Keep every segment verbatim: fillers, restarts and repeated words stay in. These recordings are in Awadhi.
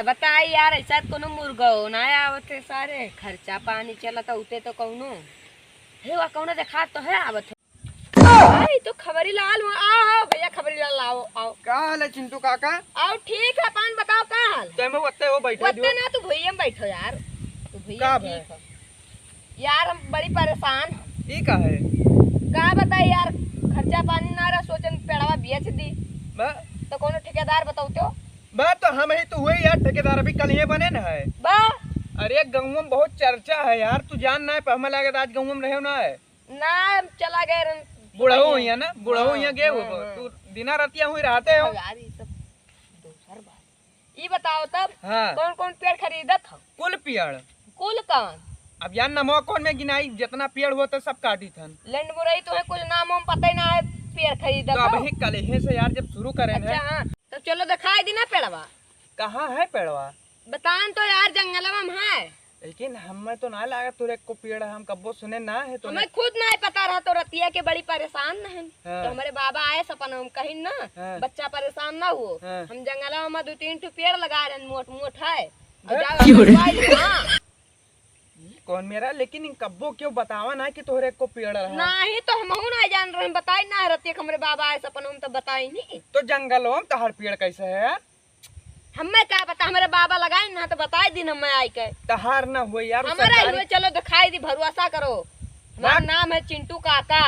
बताई यार, ऐसा कोनो मुर्गो ना आवत है सारे, खर्चा पानी चलत उते तो कौनो हे वा कौनो देखात तो है आवत है। आई तो खबरी लाल हो, आओ, आओ भैया खबरी लाल, आओ, आओ। का हाल है चिंटू काका? आओ ठीक है, अपन बताओ का हाल? तो मैं वत्ते हो बैठे वत्ते दियो। ना, तू भुइये में बैठो यार, तू भुइये का में भय? ठीक हो। यार हम बड़ी परेशान हैं। ई का है? का बताई यार, खर्चा पानी ना रहा, सोचन पेड़वा बेच दी। बा? तो कोनो ठेकेदार बताओ तो। बा तो हम ही तो हुए यार ठेकेदार, अभी कल ये बने ना है। बा? अरे गाँव में बहुत चर्चा है यार, तू जान ना है, पर हमें लगे आज गाँव में रहे ना है। ना, हम चला गए रहन। बुढ़ऊ हिया ना, बुढ़ऊ हाँ, हिया गए हाँ, हो। हाँ। तू दिना रतिया हुई रहते हो। हाँ यार, ये सब दोसर बात। ई बताओ तब, हाँ। कौन कौन पेड़ खरीदत हो? कुल पेड़। कुल कौन? अब यार नमवा कौन में गिनाई, जितना पेड़ हुआ तो सब काटी थन। लंड मुरई तुम्हें कुछ नाम वाम पता ही ना है, पेड़ खरीदत तो हो। अबही कल ही से यार जब शुरू करें अच्छा, हैं। हाँ। तो चलो दिखाई दी ना पेड़वा। कहाँ है पेड़वा? बतान तो यार, जंगलवा में है। लेकिन हमें तो ना लागत तोरे को पेड़ है, हम कब्बो सुने ना है तो। हमें खुद ना पता रहा, तो रतिया के बड़ी परेशान न है। हाँ। तो हमारे बाबा आए सपना, हम कहीं ना, हाँ। बच्चा परेशान ना हुओ। हाँ। हम जंगलवा में दो तीन ठो पेड़ लगा रहे हैं, मोट मोट है। और बस। जाओ, क्यों रे? लगवा लो, हाँ। ई कौन मेरा, लेकिन इन कब्बो क्यों बतावा ना कि तोहरे को पेड़ रहा? नहीं तो हमहू ना जान रहे, बताई ना रतिया के हमरे बाबा आए सपना में तो बताई नहीं। तो जंगलवा में तोहार पेड़ कैसे है? हमें का पता, हमरे बाबा लगाई ना तो बताई दिन हमें आई के। तहार ना हुए यार, हमारा ही सरकारी हुए, चलो दिखाई दी, भरोसा करो। हमारा बात नाम है चिंटू काका।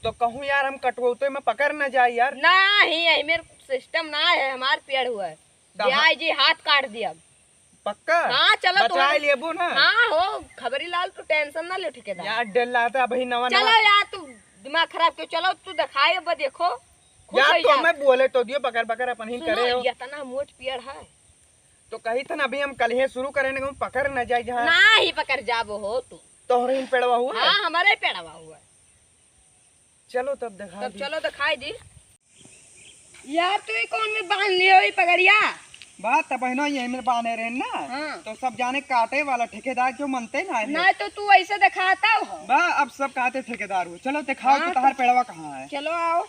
तो कहूँ यार, हम कटवौते में पकड़ ना जाए यार। ना ही, यही मेरे सिस्टम ना है, हमार पेड़ हुआ है। तो ब्याह जी हाथ काट दिया। पक्का? हाँ, चलो बचाए तुम्हारे लेबो ना। हाँ हो, खबरी लाल, तू टेंशन ना ले ठेकेदार। यार, डर लागता अबही नवा चलो नवा। यार, तू दिमाग खराब क्यों? चलो तू दिखाए, अब देखो। खुश यार, हो तो यार। हमें बोले तो दियो, बकर बकर अपन ही सुनो, करे हो। इतना मोट पेड़ है। तो कही था ना, अभी हम कल ही शुरू करें, ना पकड़ ना जाए जहाँ। ना ही पकड़ जाबो हो तू। तोहरे ही पेड़वा हुआ है? हाँ, हमारे पेड़वा हुआ है। चलो तब दिखा तब दी। चलो दिखाई दी। यार, तू ही कौन में बांध लियो ई पगड़िया? बात तो बहनों यही में बांधे रहे ना। हाँ। तो सब जाने काटे वाला ठेकेदार क्यों मनते ना है। ना तो तू ऐसे दिखाता हो। बा, अब सब कहते ठेकेदार हो। चलो दिखाओ हाँ, तो तहार तो पेड़वा कहाँ है? चलो आओ।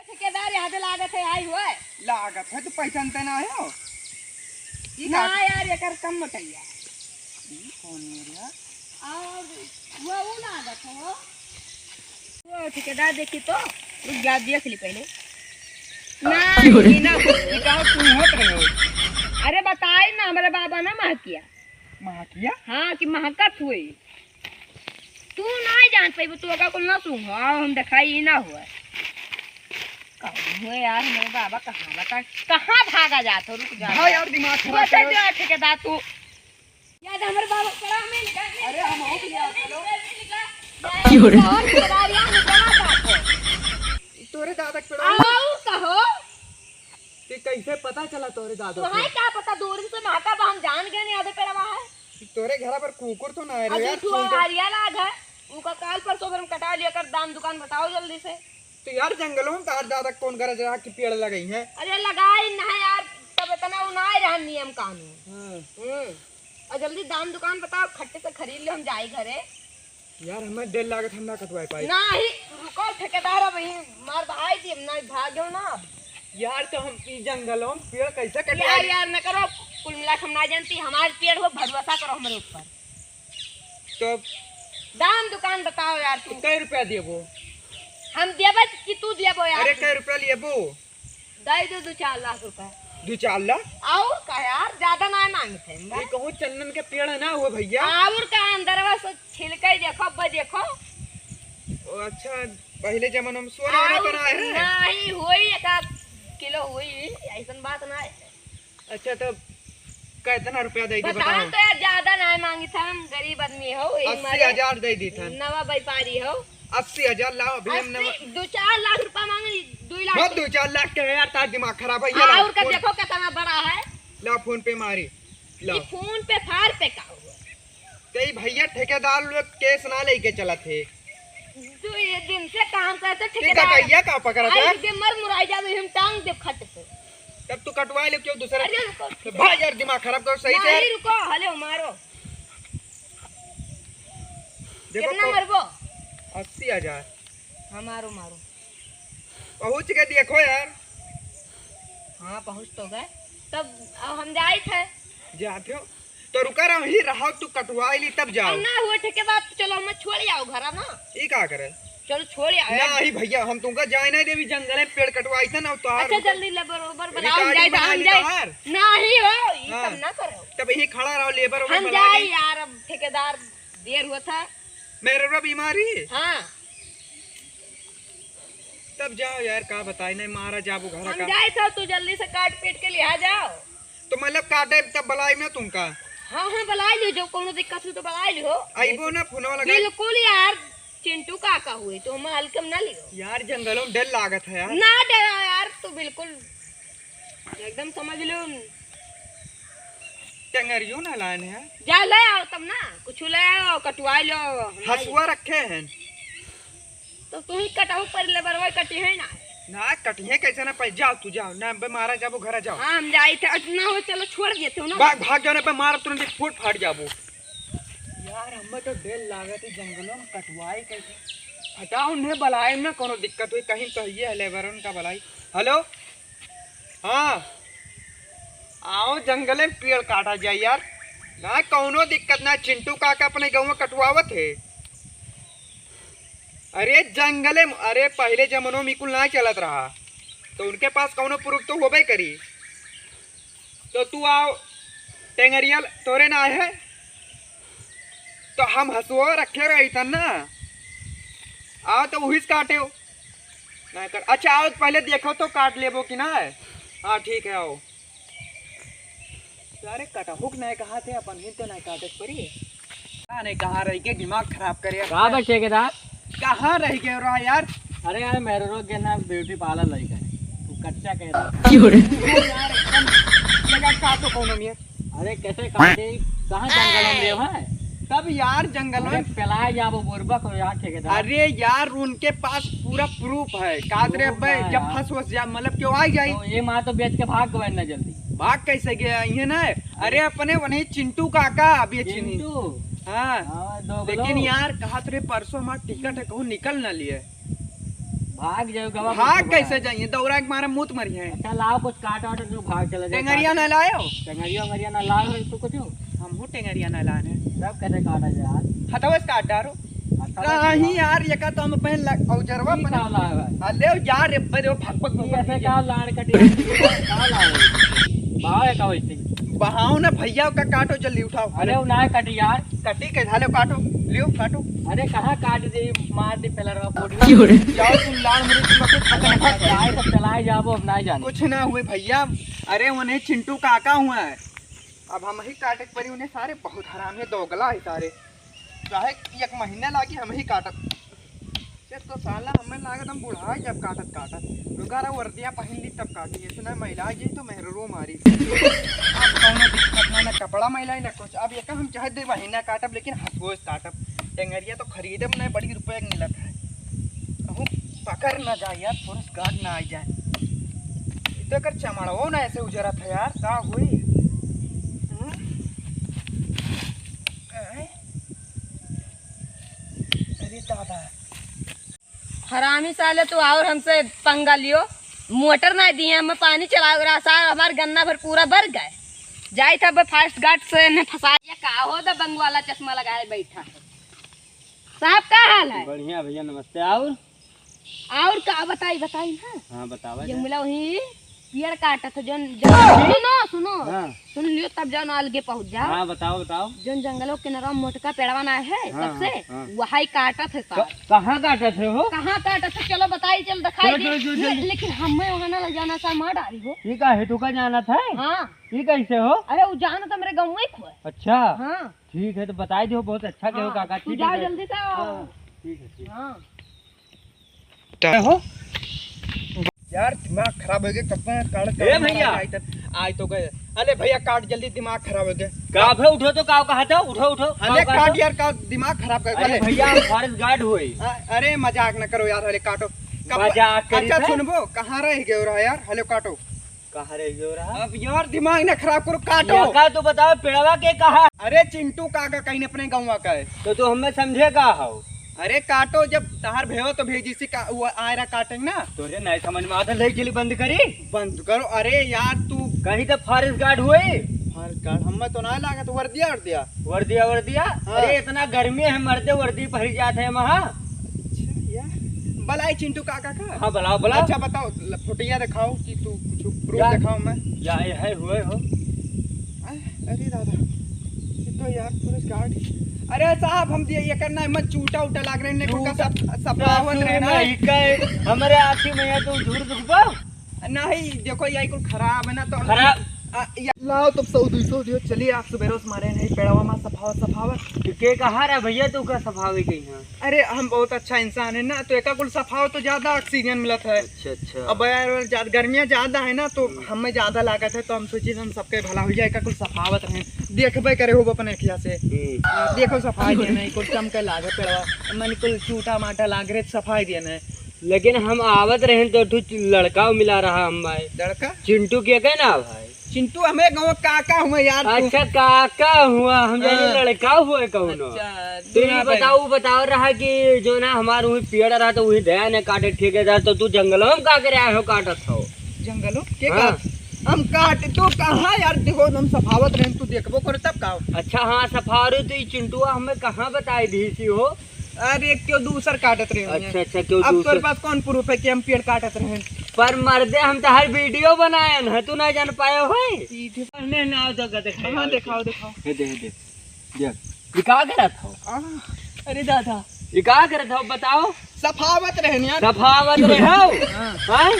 ठेकेदार याद लागत है, आई हुआ है। लागत है, तू पहचानते ना हो। ई ना का? यार, एकर कम मोटैया। ई कौन मेरा? और वो, वो लागत है वो। वो ठेकेदार देखी तो, रुक जा, देख ली पहले। ना, क्यों रे? ई ना हो। ई का तू होत रहे हो? अरे बताए ना, हमारे बाबा ना महकिया। महकिया? हाँ, कि महकत हुई। तू ना जान पाइबो, तू ओका कुल ना सुन हो, आओ हम दिखाई ई ना हुआ। कौन हुए यार, हमारे बाबा कहाँ बता, कहाँ भागा जात हो, रुक जा। हाँ यार, दिमाग खराब बस करो। जो ठेकेदार तू। यार, हमारे बाबा पड़ा, हमें निकाल, अरे, हम हो गया, चलो। क्यों रे? और ठेकेदार यहाँ निकला था। तोरे दादा के पेड़वा। और कहो? कि कैसे पता चला तोरे दादा को? तुम्हें क्या पता, दूर से महका बा, हम जान गए नहीं, आधे पेड़वा है। तोरे घरा पर कुकुर तो ना है रे अभी यार, तू सुन के। आरिया लाग है, उनका काल परसों भर में कटा लिया कर, दाम दुकान बताओ जल्दी से। तो यार, जंगलों में तार दादा कौन गरज रहा कि पेड़ लगाई है? अरे लगाई ना यार, तब इतना उ ना रहन नियम कानून। हाँ। हम्म। और जल्दी दाम दुकान बताओ, खट्टे से खरीद ले, हम जाए घरे। यार, हमें डर लागत, हम ना कटवाए पाई। नाही, रुको ठेकेदार, अब यही मार बहाई दी, हम ना भाग्यो ना अब। यार, तो हम ई जंगलों में पेड़ कैसे कटवाए? यार, यार, न करो, कुल मिला के हम ना जानती, हमारे पेड़ हो, भरोसा करो हमारे ऊपर। तो दाम दुकान बताओ यार तू। कै रुपया देबो? हम देबे कि तू देबो यार? अरे, कै रुपया लेबो? दे दो दो चार लाख रुपया। दो चार लाख? और का यार, ज्यादा ना मांगते हैं ये बस। कहूँ चंदन के पेड़ ना हो भैया। और का अंदरवा से छिलके देखो, ब देखो। ओ अच्छा, पहले जमाना में सोना वाला और पर आए हैं। नहीं, होई एक आध किलो होई, ऐसन बात ना है। अच्छा, तो कितना रुपया दे दी, बताओ बताओ। तो यार, ज्यादा ना मांगी था, हम गरीब आदमी हो, यही अस्सी हजार दे दी था। नवा व्यापारी हो। अस्सी हजार लाओ, अभी हम नवा अस्सी, दो चार लाख रुपया मांगी, दो लाख। मत दो चार लाख के यार, तार दिमाग खराब है, ये हाँ, लाओ, और का फोन। देखो कितना बड़ा है। लाओ, फोन पे मारी, ये लाओ। फोन पे फार पे का हुआ? कई भैया ठेकेदार लोग केस ना लेके चलत है। दो ये दिन से काम करते ठीक है, ठेकेदार। भैया का पकड़त है? आई दिन मर मुराई जावे, हम टांग दे खट से। तब तू कटवा ले क्यों दूसरा? अरे रुको। तो भाई यार दिमाग खराब करो सही से नहीं, यार। रुको, हले मारो। देखो कितना तो मरबो? अस्सी हजार। हाँ, मारो, मारो। पहुँच के देखो यार। हाँ, पहुँच तो गए। तब अब हम जाइत है। जात हो तो रुका रहो, ही रहो, तू कटवाई ली तब जाओ। हम ना हुए ठेकेदार, तो चलो हमें छोड़ आओ घर ना। ई का करे? चलो छोड़ आओ ना यार। ही भैया, हम तुमका जाए नहीं देवी जंगल में पेड़ कटवाई था ना तो। अच्छा, जल्दी लेबर ओबर बुलाओ, हम रिकॉर्डिंग जाए, बना हम ली जाए। तोहार। नहीं हो, ये हाँ। सब ना करो। तब यहीं खड़ा रहो, लेबर ओबर हम बुला जाए ली। यार, अब ठेकेदार देर हुआ था। मेरे रो बीमारी। हाँ। तब जाओ यार, का बताई, नहीं मारा जाबो घर हम का। जाए था, तू जल्दी से काट पीट के लिया जाओ। तो मतलब काटे तब बुलाई मैं तुमका। हाँ, हाँ, बुलाई लियो, जो कोनो दिक्कत हो तो बुलाई लियो। आइबो ना, फोनवा लगा। बिल्कुल यार, चिंटू काका हुए तो हम हल्के में ना लियो। यार, जंगलों में डर लागत है यार। ना डरा यार, तू बिल्कुल एकदम समझ लो। टेंगरियो ना लान है। जा ले आओ तब ना, कुछ ले आओ, कटवा लो। हसुआ रखे हैं। तो तू ही कटाऊ पर ले बरवा कटी है ना। ना, कटिहे कैसे ना पाई, जाओ तू जाओ, ना बे मारा जाबो, घर जाओ। हाँ, हम जाई थे, अच्छा ना हो, चलो छोड़ देते हो ना। भाग, भाग जाओ ना, बे मारा तुरंत फूट फाट जाबो। यार, हमें तो डर लागत है जंगलों में कटवाई कैसे। हटाओ, उन्हें बुलाए ना, कोनो दिक्कत हुई, कहीं तो ये है लेबरन का बुलाई। हेलो, हाँ, आओ जंगले में पेड़ काटा जाए यार, ना कौनो दिक्कत ना, चिंटू काका अपने गाँव में कटवावत है। अरे जंगले में, अरे पहले जमानों में कुल ना चलत रहा, तो उनके पास कौनो प्रूफ तो होबे करी। तो तू आओ, टेंगरिया तोरे ना है, तो हम हसुआ रखे रही था ना, आओ तो वही से काटे हो। ना कर, अच्छा आओ पहले देखो तो काट लेबो कि ना। हाँ ठीक है, आओ। अरे कटहुक नहीं कहा थे, अपन ही तो नहीं काटे पड़ी। का नहीं कहा रही के दिमाग खराब करे। का बा ठेकेदार? कहाँ रह गए रहा यार? अरे यार, मेरे रोज के ना ब्यूटी पार्लर लइका है, तू कच्चा कह रहा। क्यों रे? यार, एकदम लगा का तो कौनो नहीं है। अरे कैसे काटे? कहाँ जंगल में लेव है? तब यार जंगल अरे में। पेलाए जाबो बुरबक हो यार ठेकेदार। अरे यार, उनके पास पूरा प्रूफ है। कात रे प्रूफ अब्बे, ना जब यार। फंस वस जा, मतलब क्यों आ जाई? तो ये माँ तो बेच के भाग गए ना जल्दी। भाग कैसे गया? ये ना, अरे अपने वही चिंटू काका, अब ये चिन्ही। चिंटू? हाँ। हाँ, दो लेकिन गलो। यार, कहा तो रे, परसों हमार टिकट है, कहूँ निकल ना लिए। भाग जाओ गवा भाग कुछ कैसे बड़ा। जाइए? दौरा के मारा मूत मरी है। अच्छा, लाओ कुछ काट वाट के भाग चला जाए। टेंगरिया काट। ना लायो? टेंगरिया उंगरिया ना लाओ है तो कुछ। हमहू टेंगरिया ना लाने। सब कैसे काटा जाए यार? हथवा से काट डारो। हथवा से नहीं काट। यार, ये का तो हम पहन लग, औजरवा ई पहन। का लाओ है? आ, ले यार, रे, बे, रे, भग, भग, ई भग, ऐसे भग। का लाड़ कटी? का लाओ? भाव है का वैसे? बहाओ ना भैया का, काटो जल्दी उठाओ। अरे वो ना कटी यार। कटी के झाले काटो, लियो काटो। अरे कहाँ काट दे, मार दे पेलरवा फोड़ दे। क्यों रे? जाओ तुम लाल मुर्गी को कुछ खत्म कर दो। जाए तो चलाए जाबो, हम नहीं जाने। कुछ ना हुए भैया, अरे उन्हें चिंटू काका हुआ है। अब हम ही काटे के पड़ी उन्हें सारे, बहुत हरामी दोगला है सारे। चाहे एक महीना लागी हम ही काटत। ये तो साला हमें लागत हम बुढ़ाई जब काटत काटत। रुका रहा वर्दिया पहन ली तब काटी, ऐसे ना मैला जी तो मेहररो मारी। अब कौनो दिक्कत ना, ना कपड़ा मैला ना कुछ। अब ये हम चाहे दे महीना काटब लेकिन हंसुओ से काटब। टेंगरिया तो खरीदे में नहीं बड़ी रुपये के मिलत है। कहूँ पकड़ ना जाए यार, फॉरेस्ट गार्ड ना आ जाए। ये तो एकर चमड़वो ना ऐसे उजरत है यार, का हुई? हम्म? अरे दादा। हरामी साले, तू और हमसे पंगा लियो। मोटर ना दिए, हमें पानी चलाओ रहा साहब, हमार गन्ना भर पूरा भर गए। जाई था अब फॉरेस्ट गार्ड से इन्हें फंसा। ये का हो दबंग वाला चश्मा लगाए बैठा है? साहब, का हाल है? बढ़िया भैया, नमस्ते। और? और का बताई, बताई ना। हाँ, बतावा ये जाए। मिला वही पेड़ काटत है, जौन, जौन, सुनो, सुनो। हाँ। सुन लियो, तब जौन अलगे पहुँच जाओ। हाँ, बताओ, बताओ। जौन जंगलों के किनारा मोटका पेड़वा ना है, हाँ, सबसे, हाँ, हाँ। वही काटत है साहब। क-, कहाँ काटत है हो? कहाँ काटत है? चलो बताई, चल दिखाई चलो, दे। चलो, चलो, ले-, चलो। लेकिन हमें वहाँ ना ले जाना साहब, मार डाली हो। ये का है, तू का जाना था? हाँ। ये कैसे हो? अरे वो जाना था मेरे गाँव में ही खोए। अच्छा। हाँ। ठीक है, तो बताई दो, बहुत अच्छा कहो हाँ, काका, तू ठीक जाओ है। जल्दी से। हाँ, ठीक है, ठीक। हाँ। हो? यार, दिमाग खराब हो गया, कब का काट, ए काट भैया। मारा, आई तक, आई तो गए। अरे भैया, काट जल्दी, दिमाग खराब हो गया। का भे, उठो तो, का कहा था? उठो, उठो। अरे का कहा काट था? यार, का दिमाग खराब कर, अरे अरे। भैया, हम फॉरेस्ट गार्ड होई। अ-, अरे मजाक न करो यार, अरे काटो। कब-, मजाक करी अच्छा था? सुनबो, कहाँ रह गए रहा यार? हेलो काटो। कहाँ रह गयो रहा? अब यार दिमाग ना खराब करो, काटो। या का तो बताओ, पेड़वा के कहा? अरे चिंटू काका कहीं अपने गाँव का है। तो तू हमें समझे का हो? अरे काटो, जब तहार भेव तो भेजी से का, वो आए रहा काटेंगे ना। तोरे नहीं समझ में आता, ले चली बंद करी। बंद करो, अरे यार तू कहीं तो फॉरेस्ट गार्ड हुए। हमार कार्ड हमें तो ना लागत, वर्दिया, वर्दिया। वर्दिया, वर्दिया? हाँ। अरे, इतना गर्मी है, मर्दे वर्दी पहिर जात है वहाँ। अच्छा, या। बलाई चिंटू काका का? हाँ, बुलाओ, बुलाओ। अच्छा, बताओ, ल-, फोटोया दिखाओ कि तू कुछ proof या, दिखाओ मैं। या, ये है, हुए हो। आ, अरे दादा, ये तो यार पुलिस गार्ड। अरे साहब, हम ये, ये करना है, मत चूटा उटा लाग रहे, नहीं तो का सब, सब चूटा पावन रहना है। नहीं का है, हमारे आँखी में ये तू झूठ दुखबा? नहीं, देखो, यही कुल खराब है ना, तो खराब? आ, या, लाओ, तब सौ, दो सौ दियो, चलिए, आप सुबेरो से मारे नहीं, पेड़वा मा सफावत, सफावत। तो के कहा रहा भैया, तू का सफावे गई है? अरे, हम बहुत अच्छा इंसान है ना, तो एका कुल सफावत तो ज्यादा oxygen मिलत है। अच्छा, अच्छा। अब यार, ज्यादा, गर्मियाँ ज्यादा है ना, तो हम्म। हमें ज्यादा लागत है, तो हम सोची हम सबके भला हो जाए, एका कुल सफावत रहे, देखबे करे हो अपने अखिया से। हम्म। हाँ, देखो, सफाई देने, कुल चमके लागे पेड़वा, मन कुल चूटा माटा लाग रहे, सफाई देने। लेकिन हम आवत रहेन तो ठू लड़का मिला रहा हम भाई। लड़का? चिंटू के कहे ना भाई? चिंटू हमें गाँव काका हुआ यार तू। अच्छा, काका हुआ, हम जाने हाँ। लड़का हुआ कौनो। अच्छा, तो ये दूल्हा भाई। बताओ, बताओ रहा कि जो ना हमार वही पेड़ रहा तो वही दया ने काटे ठेकेदार, तो तू जंगलों में का करे आए हो काटत हो? जंगलों? के हाँ। काट? हम काट तो कहाँ यार, देखो हम सफावत रहेन, तू देखबो करे तब का हो? अच्छा हाँ, सफावत तो ये चिंटुआ हमें कहाँ बताई दी सी हो? अरे, क्यों दूसर काटत रहे होंगे। अच्छा, अच्छा, क्यों अब दूसर? तोरे पास कौन proof है कि हम पेड़ काटत रहे? पर मर्दे, हम तो हर video बनाए हैं, तू ना जान पाए हो। सीधे पढ़ने ना आओ तो का देखाई हाँ, आओ दिखाओ, इसे। दिखाओ। ये दे, ये दे, देख, ये का करत हो? आ, अरे दादा। ये का करत हो, बताओ। सफावत रहे यार। सफावत रहे हो? हाँ। हाँ?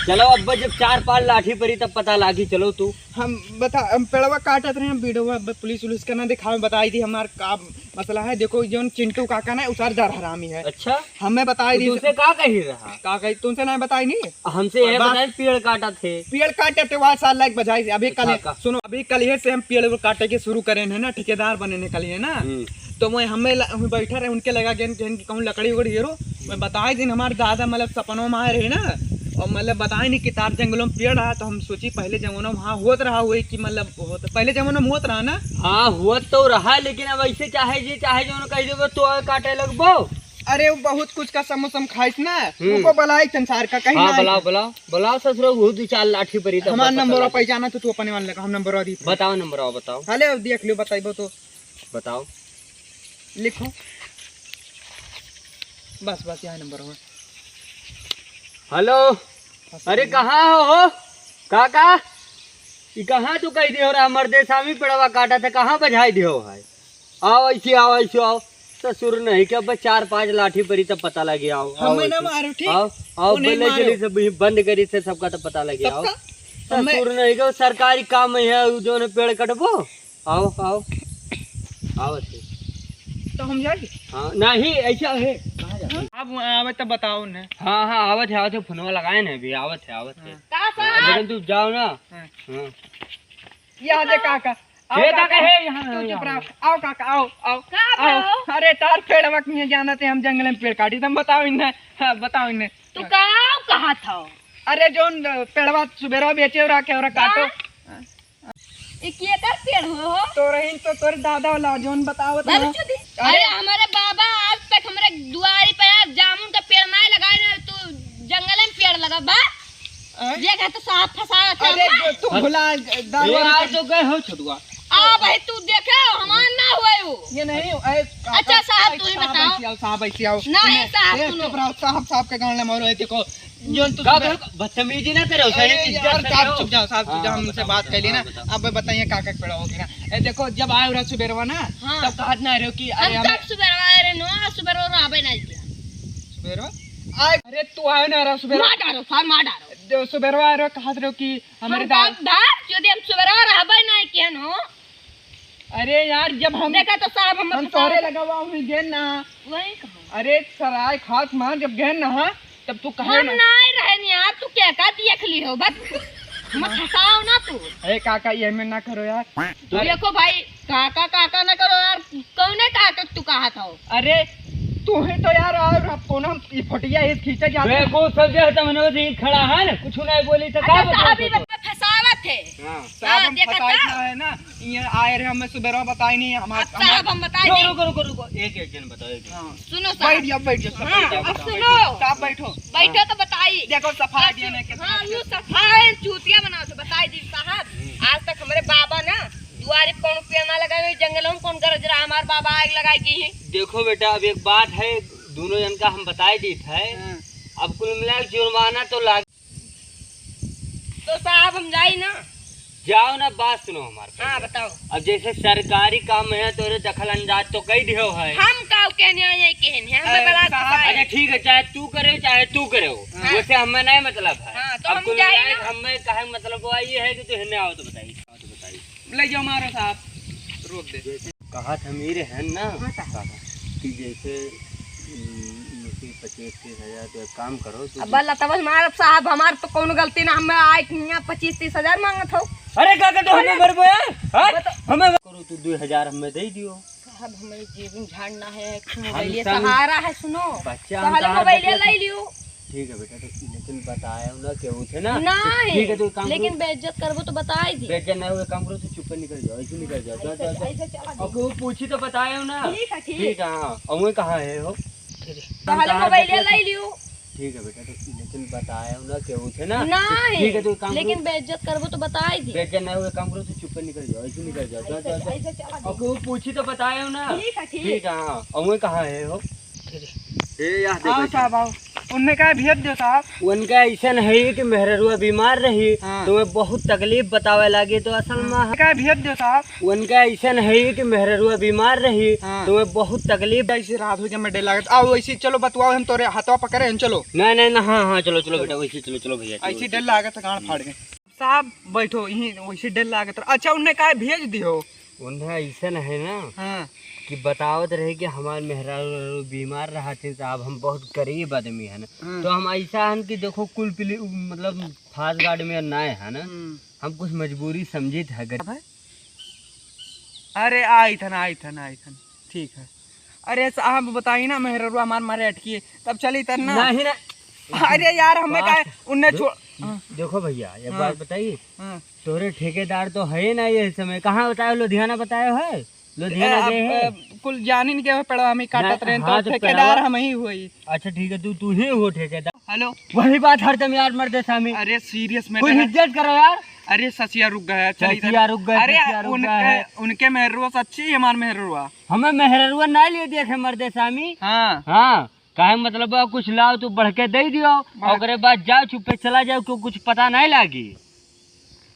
चलो, अब जब चार पाँच लाठी परी, तब पता लागी। चलो तू। हम बता, हम पेड़वा काटत रहे, हम video अब पुलिस उलिस का ना दिखावे, बताई दी हमार का मसला है। देखो, जौन चिंटू काका ना, उ सार जर हरामी है। अच्छा? हमें बताई तो दी। तुमसे का कही रहा? का कही, तुमसे ना बताई नहीं? हमसे ये बस। बताए, पेड़ काटत है। पेड़ काटत है, वहाँ सार लाइक बजाई से। अभी अच्छा, कल, का? सुनो, अभी कल ये से हम पेड़ वो काटे के शुरू करे हैं ना, ठेकेदार बने ने कल ये ना। हम्म। तो मैं हमें ल-, हमें बैठा रहे, उनके लगा गेन, गेन कहूँ लकड़ी उकड़ी हेरो। मैं बताई दिन हमारे दादा मतलब सपनों में आए रहे ना, और मतलब बताए नहीं कि तार जंगलों में पेड़ रहा, तो हम सोची पहले जमाना में हाँ होत रहा हुए कि मतलब होत, पहले जमाना में होत रहा ना। हाँ, होत तो रहा, लेकिन अब ऐसे चाहे जी, चाहे जो कह देबो तो आए काटे लगबो। अरे, वो बहुत कुछ का समोसम खाइस ना, हम्म। उनको बुलाई संसार का कहीं हाँ, ना बुलाओ, बुलाओ, बुलाओ ससुरो, वो दो चार लाठी परी तब हमार पता नंबर लगे। पहचाना तो तू अपने वाले का, हम नंबर दी। बताओ नंबर, बताओ। हले, अब देख लियो, बताइबो तो। बताओ। लिखो। बस, बस, यही नंबर हो। हेलो। बस, अरे, यही। कहाँ हो, हो? काका? ई कहाँ तू कह दियो रहा, मर्दे सामी पेड़वा काटा था, कहाँ बजाई दियो भाई? आओ ऐसे, आओ ऐसे, आओ। ससुर नहीं के अब चार पाँच लाठी परी तब पता लगे, आओ, आओ हमें ना ऐसे। मारो, ठीक? आओ, आओ, वो नहीं बोले मारो। चली सब बंद करी से सबका तब पता लगे, आओ। सबका? हमें ससुर नहीं के सरकारी काम में है, उ जो है पेड़ कटबो। आओ, आओ। आवत है। तो हम जाए? हाँ, नहीं, ऐसा है। कहाँ जाए? अब आवे तो बताओ ने। हाँ, हाँ, आवत है, आवत है, फोनवा लगाए ने अभी, आवत है, आवत है। हाँ। का साहब? लेकिन तू जाओ ना। हाँ। हाँ। यहाँ दे काका। आओ हे काका, काका। हे यहाँ, तू यहाँ, चुप रहो। यहाँ। आओ काका, आओ, आओ, का आओ। भाव? अरे तार पेड़वा के यहाँ जाना थे, हम जंगल में पेड़ काटी, तुम बताओ इन्हें। हाँ, बताओ इन्हें। तू का कहा था? अरे जोन पेड़वा सुबेरा बेचे और आके और काटो। का? ई केकर पेड़ हो, हो? तोरहिन तो तोर दादा वाला जोन बतावत बाबू रहो। चुदी। अरे अरे हमरे बाबा आज तक हमरे दुआरी पे आज जामुन का पेड़ नाहीं लगाए ना, तू जंगल में पेड़ लगा बा। आय? देख तो साहब फंसावत है अरे हमें। जो तू भुला दारू ये वाला आज तो गए हो छोटुआ। आ भाई तू देखे हमार ना हुए वो। ये नहीं, ए, अच्छा साहब, तू ही साहब बताओ। ऐसे आओ, साहब ऐसे आओ। नहीं, इन्हें, साहब, ए, सुनो। चुप रहो, साहब, साहब के गांड में मारो, ए, देखो, जोन तू का सुबह बतमीजी ना करे, सही अरे इज्जत यार, से साहब, करो। चुप जाओ, साहब, चुप हाँ, जाओ, हाँ, हमसे बताओ, बात कर ली ना। बताओ, बताओ। अब बताइए, का का पेड़ हो गया? ए, देखो, जब आए रहा सुबेरवा ना, हाँ। तब कहत ना रहो कि हम अरे, हमें तब सुबेरवा आए रहे, नो, सुबेरवा रहबे नहीं किया। सुबेरवा? आए, अरे, तू आए ना रहा सुबेरवा। मार डालो, साहब, मार डालो। जो सुबेरवा आए रहो, कहत रहो कि हमरे हम दा- तब धा, जो दिन हम सुबेरवा रहबे नहीं किया, नो। अरे यार, जब हम देखा तो साहब, हम हम फंसा तोरे रहे। लगावा, हम गेन ना। वही कहा। अरे सराय खास मान, जब गेन ना, तब तू कहे हम ना। नाहीं रहन यार, तू क्या का देख ली हो, बस। मत फंसाओ ना तू। ए काका, ये में ना करो यार। तू अरे देखो भाई, काका, काका ना करो यार, कौने काका तू कहा था? अरे, तू ही तो यार, और अब कौन हम, ये फटिया, ये खींचा जाता है। बेवकूफ सब जो है, तुम लोग यहीं खड़ा है ना, कुछ नहीं बोली तो अच्छा, का साहब, बताओ ये तो? फंसावत है। हाँ। साहब, हाँ, हम देखा फंसाई था? ना है ना, ये आए रहे, हमें सुबेरवा बताई नहीं, हमार, अच्छा, हमार अब हम बताई रुको, नहीं। रुको, रुको, रुको, एक, एक जन बताओ, एक जन। हाँ। सुनो साहब। बैठ जाओ, बैठ जाओ, सब हाँ, बैठ जाओ, अब बताओ, सुनो। बैठ जाओ। साहब, बैठो। बैठो तो बताई। देखो, सफाई अब देने के हाँ, साथ यू में। सफाई चूतिया बनाओ तो बताई दी साहब। हम्म। आज तक हमरे बाबा ना जंगलों में कौन गरज रहा, हमार बाबा आग लगाई की है। देखो बेटा, अब एक बात है, दोनों जन का हम बताई दीत है। हाँ। अब कुल मिला के जुर्माना तो लाग। तो साहब, हम जाई ना? जाओ ना, बात सुनो हमार हाँ, पहले। बताओ। अब जैसे सरकारी काम है, तोरे दखल अंदाज तो कई दियो है। हम का कहने आए हैं, कहने हैं, हमें अरे, बला के साहब। पाए। अच्छा, ठीक है, चाहे तू करे, चाहे तू करे हो, हाँ। वैसे हमें नहीं मतलब है। हाँ, तो अब हम कुल जाए मिला के ना? हमें काहे मतलब हुआ ये है कि तू हिन्ने आओ तो बताइए, आओ तो बताइए। ले जाओ मारो साहब, रोक दे। जैसे कहा था मेरे हैं ना हाँ, साहब। कि जैसे, हम्म, मुझे पच्चीस तीस हजार तो एक काम करो, तू अब लतवल मारब साहब, हमार तो कौनो गलती ना, हमें आए कि यहाँ पच्चीस तीस हजार मांगत हो। अरे का के तो हमें अरे! मरबो यार, हाँ? बता- हमें करो, तू दो हजार हमें दे दियो। साहब, हमें जेब में झाड़ना है, हम मोबाइल ये संग सहारा है, सुनो। बच्चा हम पहले कहाँ मोबाइल रखे ले लियो। ठीक है बेटा, तो लेकिन बताए ना केहू से ना। नहीं, ठीक है, तो एक काम लेकिन करो। बेइज्जत करबो तो बताई दी। बेइज्जत नहीं हुए, काम करो, तो चुप कर निकल जाओ, ऐसे निकल जाओ, जाओ, ऐसे, जाओ, जाओ। ऐसे चला और जाओ। कोई पूछी तो बताए ना। ठीक है, ठीक। ठीक है, हाँ। और वो कहाँ है हो? पहले मोबाइल ले लियो। ठीक है बेटा, तो लेकिन बताए ना केहू से ना। नहीं, ठीक है, तो एक काम लेकिन करो। बेइज्जत करबो तो बताई दी। बेइज्जत नहीं हुए, काम करो, तो चुप कर निकल जाओ, ऐसे निकल जाओ, जाओ, ऐसे, जाओ, जाओ। ऐसे चला और जाओ। कोई पूछी तो बताए ना। ठीक है, ठीक। ठीक है, हाँ। और वो कहाँ है हो? ए, या देखो आओ इधर। साहब, आओ। उनने का भेज दो साहब। उनका ऐसा नहीं कि मेहररुआ बीमार रही, हाँ। तो मैं बहुत तकलीफ बतावे लागी, तो असल में हाँ। का भेज दो साहब। उनका ऐसा नहीं कि मेहररुआ बीमार रही, हाँ। तो मैं बहुत तकलीफ। ऐसे रात हो जब मैं डर लागत, आओ ऐसे चलो बतुआओ, हम तोरे हाथवा पकड़े हैं, चलो। नहीं, नहीं, ना, हाँ, हाँ, चलो, चलो बेटा, वैसे चलो, चलो भैया, चलो, ऐसे वैसे डर चलो। लागत, गांड फाड़ गए। साहब बैठो, यहीं वैसे डर लागत रहा। अच्छा, उनने काहे भेज दियो? उन्हें ऐसन है ना हाँ। कि बतावत रहे कि हमार मेहरारू बीमार रहत है साहब, हम बहुत गरीब आदमी है ना। हाँ। तो हम ऐसा हन कि देखो कुल पिली, मतलब फास्ट गार्ड में ना है ना। हम्म। हम कुछ मजबूरी समझित है गरीब। अरे आई थन, आई थन, आई थन। ठीक है। अरे साहब बताई ना, मेहररुआ हमार मारे अटकी है, तब चली तर ना। नहीं ना। अरे यार, हमें बात का उनने दे-, छोड़। हाँ। देखो भैया, एक हाँ। बात बताइए। हाँ। तोरे ठेकेदार तो है ना ये समय, कहाँ बताए, लुधियाना बताए है? लुधियाना ए, गए अब, हैं? ए, कुल जानिन के पड़वा में काटत ना, रहे, हाँ, तो तो ठेकेदार पड़वा हम ही हुई। अच्छा ठीक है, तू, तू ही हो ठेकेदार। हेलो। वही बात हरदम यार मर्दे सामी। अरे सीरियस कोई मैटर है। इज्जत करो यार। अरे ससिया रुक गया, चली ससिया इधर। रुक गया, अरे ससिया रुक उनके, गया है। उनके मेहरुआ से अच्छी है हमार मेहरुआ। हमें मेहरुआ ना लिए देखे मर्दे सामी। हाँ। हाँ, काहे मतलब बा, कुछ लाओ तो बढ़ के दे दियो, बढ़- ओकरे बाद जाओ चुप्पे चला जाओ, क्यों कुछ पता नहीं लागी।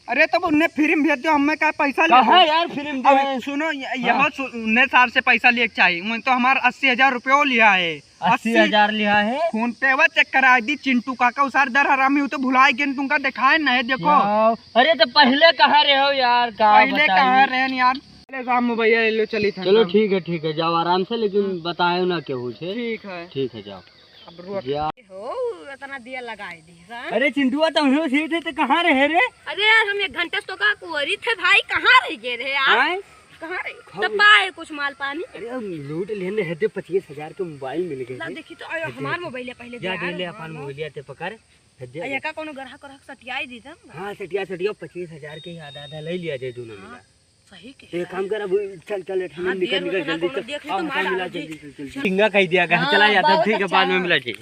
अरे तब उन्हें फिल्म भेज दो, हमें का पैसा ले कहाँ दो। यार फिल्म अब दे? सुनो, य-, हाँ। यहो सु-, उन्हें साहब से पैसा लिए के चाहिए, उन्हें तो हमार अस्सी हजार रुपयो लिया है। अस्सी हजार लिया है? फोन पे वा चेक करा दी चिंटू काका, उसार दर हरामी हो तो भुलाए गेन तुमका दिखाए नहीं, देखो। यार, अरे तो पहले कहाँ रहे हो यार, का पहले बताई? कहाँ रहे यार? पहले साहब मोबाइल ले लो, चली था चलो काम। ठीक है, ठीक है, जाओ आराम से, लेकिन हाँ। बताए ना केहू से। ठीक है। ठीक है, जाओ। अब रोक जा। हो, इतना दिया लगाए दी, हाँ? अरे चिंटुआ, तुम हो सीट है तो कहाँ रहे रे? अरे यार, हम एक घंटे से तो का कुंवरी थे भाई, कहाँ रह गए रे यार? आए? कहाँ रहे? खाओ। तब पाए कुछ माल पानी? अरे, हम लूट लेने हते, पच्चीस हजार के मोबाइल मिल गए ला थे। देखी तो, अरे, हमार मोबाइल है पहले जा यार, दे ले हाँ, अपन हाँ। मोबाइल ते पकड़। हदे अरे, का कोनो ग्राहक, ग्राहक सटियाई दी तब? हाँ, सटिया, सटिया, पच्चीस हजार के ही आधा, आधा ले लिया जाए दोनों हाँ। मिला। सही के तो एक यार। काम कर, अब चल, चल, उठ, हाँ, निकल, देर निकल, होत ना, जल्दी कोनो चल। देख ले आओ, तो मार मिला, डालो जी। जल्दी चल, चल, चल। टिंगा कह दिया, कहे हाँ, चला जाता, बहुत ठीक है, बाद में अच्छा। मिला जी।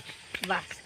बस।